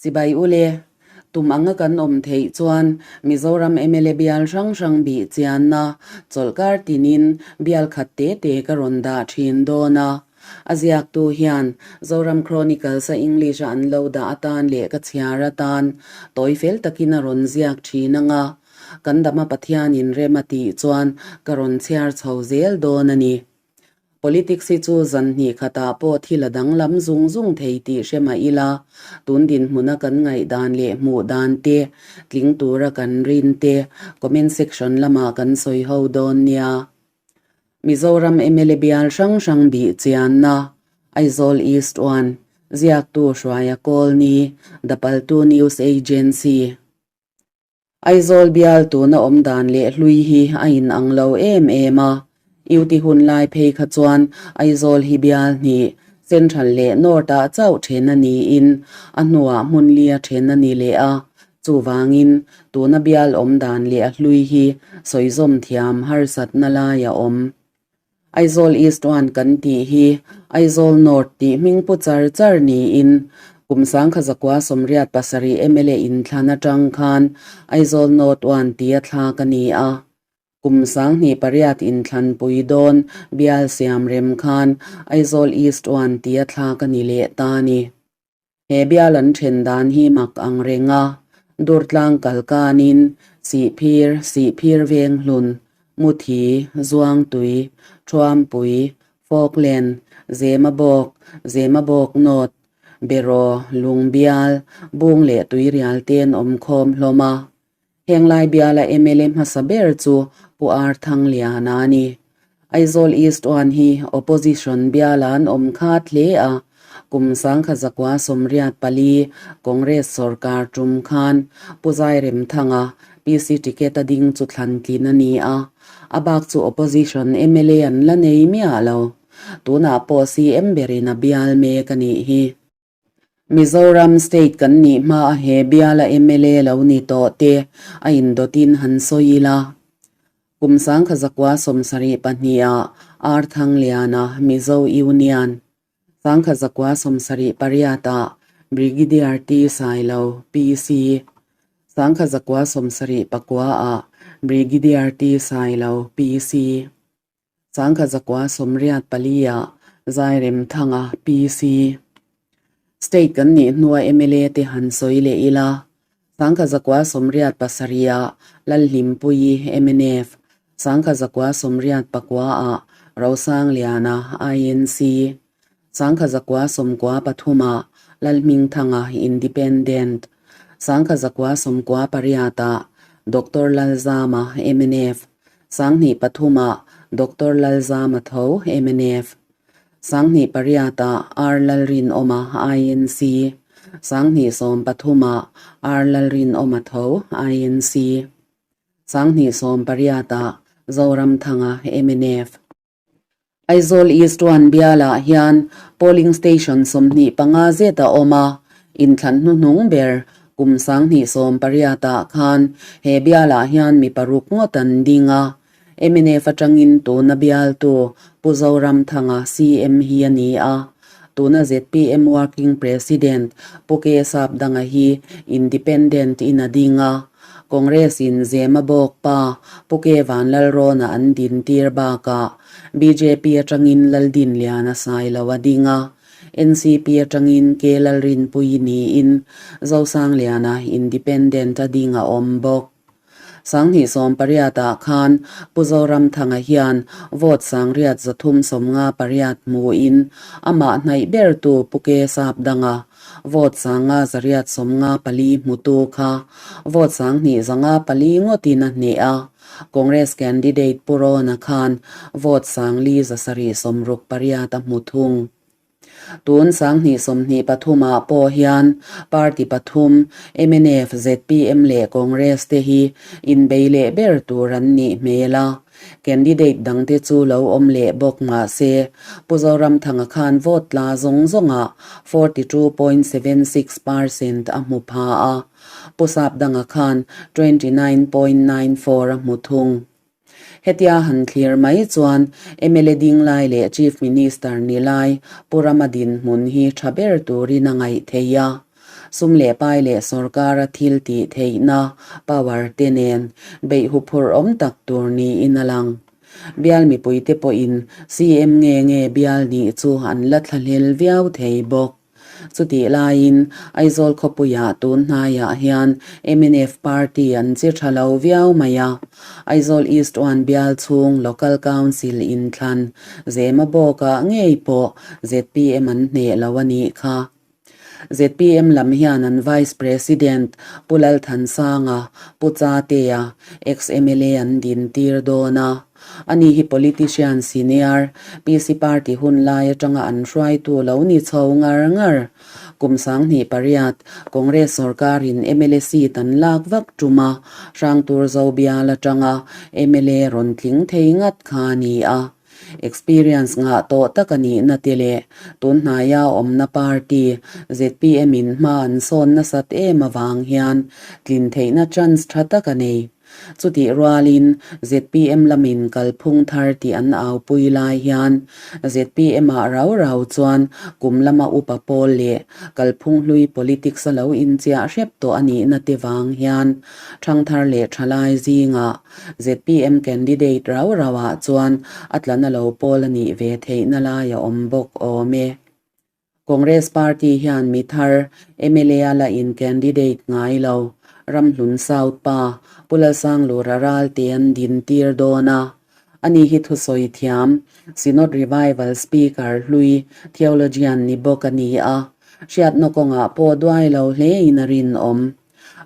Chibai ule, tum anga kan awm theih chuan Mizoram mla bial hrang hrang bih chianna chawlhkar tinin bial khat te te ka rawn dah thin dawn a. A ziaktu hian Zoram Chronicles-a English-a an lo dah atan leh ka chhiar atan tawi fel takin a rawn ziak thin anga kan dama Pathianin rem a tih chuan ka rawn chhiar chho zel dawn a ni. Politics hi chu zan hnih khatah pawh thil a danglam zung zung thei tih hre mah ila, tun dinhmuna kan ngaihdan leh hmuh dan te, tling tura kan rin te, comment section lamah kan sawi ho dawn nia. Mizoram mla bial hrang hrang bih chianna, Aizawl East One, ziaktu Hruaia Kawlni, Dapaltu News Agency. Aizawl bial tuna awm dan leh hlui hi a inang lo em em a, UT hun lai phei kha chuan Aizawl hi bial hnih, Central leh North ah chauh then a niin a hnuah hmun li a then a ni leh a, chuvangin tuna bial awm dan leh a hlui hi sawizawm thiam harsatna lai a awm. Aizawl East One kan tih hi Aizawl North tih hming pu char char niin kum sangkha zakua 87 mla inthlan atang khan Aizawl North One tia thlak a ni a. Kum 2008 inthlan pui dawn bial siam rem khan Aizawl East One tia thlak a ni leh ta a ni. He bial an then dan hi mak ang reng a, Durtlang kal kanin Sihphir, Sihphir Venghlun, Muthi, Zuangtui, Thuampui, Falkland, Zemabawk, Zemabawk North, Beraw, Lungbial, Bung leh Tuirial te an awm khawm hlawm a. Henglai biala mla hmasa ber chu Pu Ar Thangliana a ni. Aizawl East One hi opposition biala an awm khat hle a, kum 1984 Congress sorkar tum khan Pu Zairemthanga PC ticket a ding chu thlan tlin a ni a, a bak chu opposition mla an la nei miah lo. Tunah pawh CM berin a bial mek a nih hi. Mizoram state kan nih hma a he biala mla lo ni tawh te a indawtin han sawi ila. Kum 1972 ah Ar Thangliana Mizo Union, 1978 ah Brigadier T Sailo PC, 1979 ah Brigadier T Sailo PC. 1984 ah Zairemthanga PC. State kan nih hnua mla te han sawi leh ila, 1987 ah Lalhlimpuii mnf, 1989 ah Rosangliana INC, 1993 ah Lalhmingthanga Independent, 1998 ah Doctor Lalzama mnf, 2003 ah Doctor Lalzama tho mnf, 2008 ah R Lalrinawma INC, 2013 ah R Lalrinawma tho INC, 2018 ah Zoramthanga mnf. Aizawl East One bialah hian polling station 25 zet a awm a, inthlan hnuhnung ber kum 2018 ah khan he bialah hian mi paruk ngawt an ding a, mnf atangin tuna bialtu Pu Zoramthanga CM hi a ni a, tuna zpm Working President Pu K Sapdanga hi Independent in a ding a, Congress in Zemabawk pa Pu K Vanlalrawna an din tir bakah bjp atangin Laldinliana Sailo a ding a, NCP atangin K Lalrinpuii niin Zosangliana Independent a ding a awm bawk. 2018 ah khan Pu Zoramthanga hian vote 9,358 hmuin amah hnaih bertu Pu K Sapdanga vote 5,854 hmutu kha vote 2,504 ngawtin a hneh a, Congress candidate Pu Rawna khan vote 4,768 a hmu thung. Tun 2023 ah pawh hian party pathum mnf, zpm leh Congress te hi inbei leh ber tur an nih hmel a, candidate dangte chu lo awm leh bawk mah se Pu Zoramthanga khan vote tla zawng zawngah 42.76 percent a hmu pha a, Pu Sapdanga khan 29.94 a hmu thung. Hetia han thlir mai chuan mla ding lai leh Chief Minister ni lai Pu Rama dinhmun hi tha ber turin a ngaih thei a. Sum leh pai leh sorkara thil tih theihna, power, te nen beih huphurh awm tak tur niin a lang. Bial mipuite pawhin CM nge nge bial nih chu an la thlahlel viau thei bawk. Chutih laiin Aizawl khawpuiah tun hnaiah hian mnf party an che tha lo viau mai a. Aizawl East One bial chhung Local Council inthlan Zema bawkah ngei pawh zpm an hneh lo a nih kha. Zpm lam hian an Vice President Pu Lalthansanga, Pu Chatea, ex-MLA an din tir dawn a. Ani hi politician senior, PC party hun lai atanga an hruaitu lo ni chho ngar ngar. Kum 18, Congress sorkarin mla seat an lak vak tum a, Hrangturzo bial atanga mla rawn tling thei ngat kha a ni a. Experience ngah tawh tak a nihna te leh tun hnaia awmna party zpm in hma an sawn nasat em avang hian tlin theihna chance tha tak a nei. Chutih rualin zpm lamin kalphung thar tih an aupui lai hian zpm ah rau rau chuan kum lama upa pawl leh kalphung hlui politics a lo inchiah hrep tawh a nihna te vang hian thangthar leh thalai zingah Zpm candidate rau rau ah chuan a tlana lo pawl a nih ve theihna lai a awm bawk awm e. Congress party hian mi thar mla a la in candidate ngai lo, Ramhlun South pa Pu Lalsanglura Ralte an din tir dawn a. Ani hi thusawi thiam, Synod Revival Speaker hlui theologian ni bawk a ni a, hriatna kawngah pawh duai lo hlein a rinawm.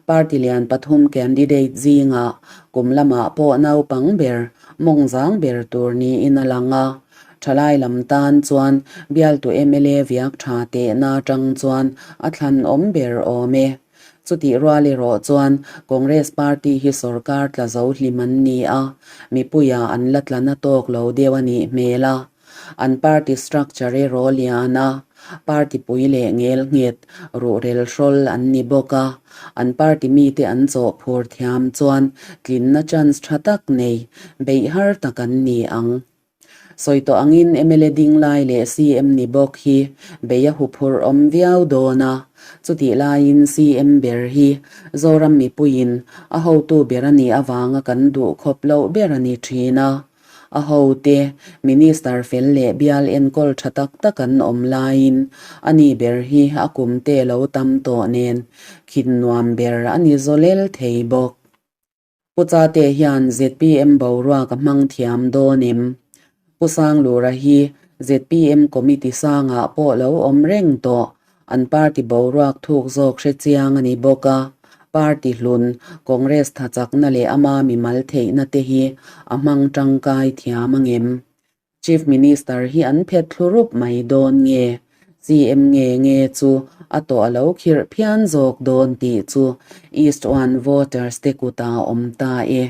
Party lian pathum candidate zingah kum lamah pawh naupang ber, mawngzang ber tur niin a lang a. Thalai lam tan chuan bialtu mla viak tha tehna atang chuan a thlanawm ber awm e. Chutih rual erawh chuan Congress party hi sorkar tla zo hlim an ni a, mipuia an la tla na tawk lo deuh a nih hmel a. An party structure erawh lian a, party pui leh ngel nghet ruhrel hrawl an ni bawk a, an party mite an chawh phur thiam chuan tlinna chance tha tak nei, beih har tak an ni ang. Sawi tawh angin mla ding lai leh CM ni bawk hi bei a huphurh awm viau dawn a, chutih laiin CM ber hi Zoram mipuiin a hotu ber a nih avanga kan duh khawp loh ber a ni thin a. A hote, Minister fel leh bial enkawl tha tak tak an awm laiin a ni ber hi a kum te lo tam tawh nen khin nuam ber a ni zawlel thei bawk. Pu Chate hian zpm boruak a hmang thiam dawn em? Pu Sanglura hi zpm committee sangah pawh lo awm reng tawh An party boruak thuk zawk hre chiang a ni bawk a, party hlun, Congress tha chakna leh ama mimal theihna te hi a hmang tangkai thiam angem? Chief Minister hi an phet thlu rup mai dawn nge? CM nge nge chu a tawh a lo khirh phian zawk dawn tih chu East One voters te kutah a awm ta e.